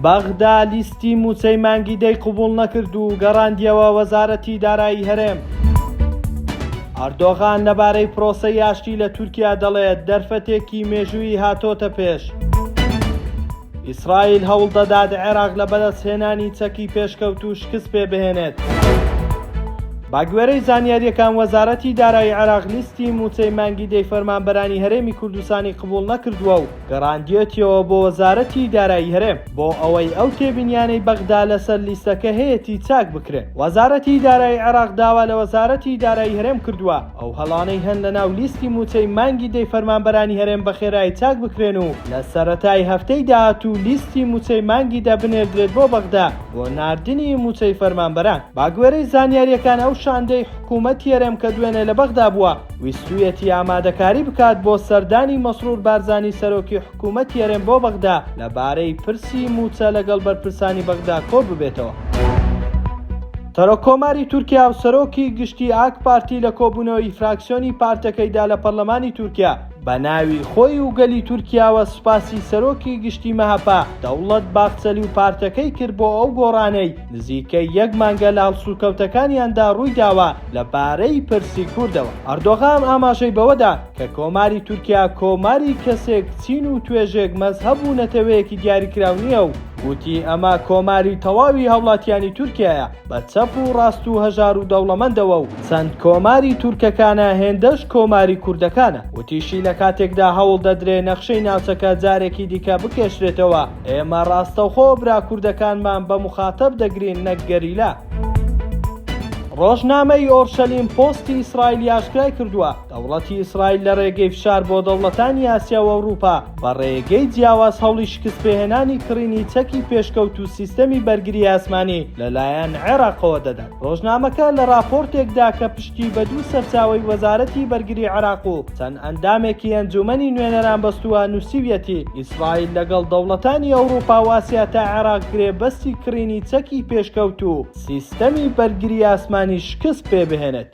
بەغدا لیستی مووچەی مانگی دەی قبوڵ نەکرد و گەڕاندیەوە وەزارەتی دارایی هەرێم. ئەردۆغان لەبارەی پرۆسەی ئاشتی لە تورکیا دەڵێت، دەرفەتێکی مێژوویی هاتۆتە پێش. ئیسرائیل هەوڵدەدات عێراق لە بەدەستهێنانی چەکی پێشکەوتوو شکست پێبهێنێت. بەگوێرەی زانیارییەکان وەزارەتی دارایی عێراق لیستی مووچەی مانگی دەی فەرمانبەرانی هەرێمی کوردستانی قبوڵ نەکردووە و گەڕاندیەتیەوە بۆ وەزارەتی دارایی هەرێم بۆ ئەوەی ئەو تێبینیانەی بەغدا لەسەر لیستەکە هەیەتی چاک بکرێن. وەزارەتی دارایی عێراق داوا لە وەزارەتی دارایی هەرێم کردووە ئەو هەڵانەی هەن لەناو لیستی مووچەی مانگی دەی فەرمانبەرانی هەرێم بەخێرایی چاک بکرێن و لە سەرەتای هەفتەی داهاتوو لیستی مووچەی مانگی دە بنێردرێت بۆ بەغدا بۆ ناردنی مووچەی فەرمانبەران. بەگوێرەی زانیارییەکان ئەو شاندەی حکوومەتی هەرێم کە دوێنێ لە بەغدا بووە، ویستوویەتی ئامادەکاری بکات بۆ سەردانی مەسرور بارزانی سەرۆکی حکوومەتی هەرێم بۆ بەغدا لەبارەی پرسی مووچە لەگەڵ بەرپرسانی بەغدا کۆببێتەوە. سەرۆککۆماری تورکیا و سەرۆکی گشتی ئاک پارتی لە کۆبوونەوەی فراکسیۆنی پارتەکەیدا لە پەرلەمانی تورکیا بە ناوی خۆی و گەلی تورکیاوە سوپاسی سەرۆکی گشتی مەهەپە دەوڵەت باخچەلی و پارتەکەی کرد بۆ ئەو گۆڕانەی نزیکەی یەک مانگە لە هەڵسوکەوتەکانیاندا ڕوویداوە لە بارەی پرسی کوردەوە. ئەردۆغان ئاماژەی بەوەدا کە کۆماری تورکیا کۆماری کەسێک، چین و توێژێک، مەزهەب و نەتەوەیەکی دیاریکراو نییە و وتی ئەمە کۆماری تەواوی هاوڵاتیانی تورکیایە بە چەپ و ڕاست و هەژار و دەوڵەمەندەوە و چەند کۆماری تورکەکانە هێندەش کۆماری کوردەکانە. وتیشی لە کاتێکدا هەوڵ دەدرێ نەخشەی ناوچەکە جارێکی دیکە بکێشرێتەوە، ئێمە ڕاستەوخۆ برا کوردەکانمان بە موخاتەب دەگرین نەک گەریلا. ڕۆژنامەی ئۆرشەلیم پۆستی ئیسرائیلی ئاشکرای کردووە، دەوڵەتی ئیسرائیل لە ڕێگەی فشار بۆ دەوڵەتانی ئاسیا و ئەوروپا بە ڕێگەی جیاواز هەوڵی شکستپێهێنانی کڕینی چەکی پێشکەوتوو سیستەمی بەرگری ئاسمانی لەلایەن عێراقەوە دەدات. ڕۆژنامەکە لە ڕاپۆرتێکدا کە پشتی بە دوو سەرچاوەی وەزارەتی بەرگری عێراق و چەند ئەندامێکی ئەنجوومەنی نوێنەران بەستووە نووسیویەتی، ئیسرائیل لەگەڵ دەوڵەتانی ئەوروپا و ئاسیا تا عێراق گرێبەستی کڕینی چەکی پێشکەوتوو و سیستەمی بەرگری ئاسمانی شکست پێبهێنێت.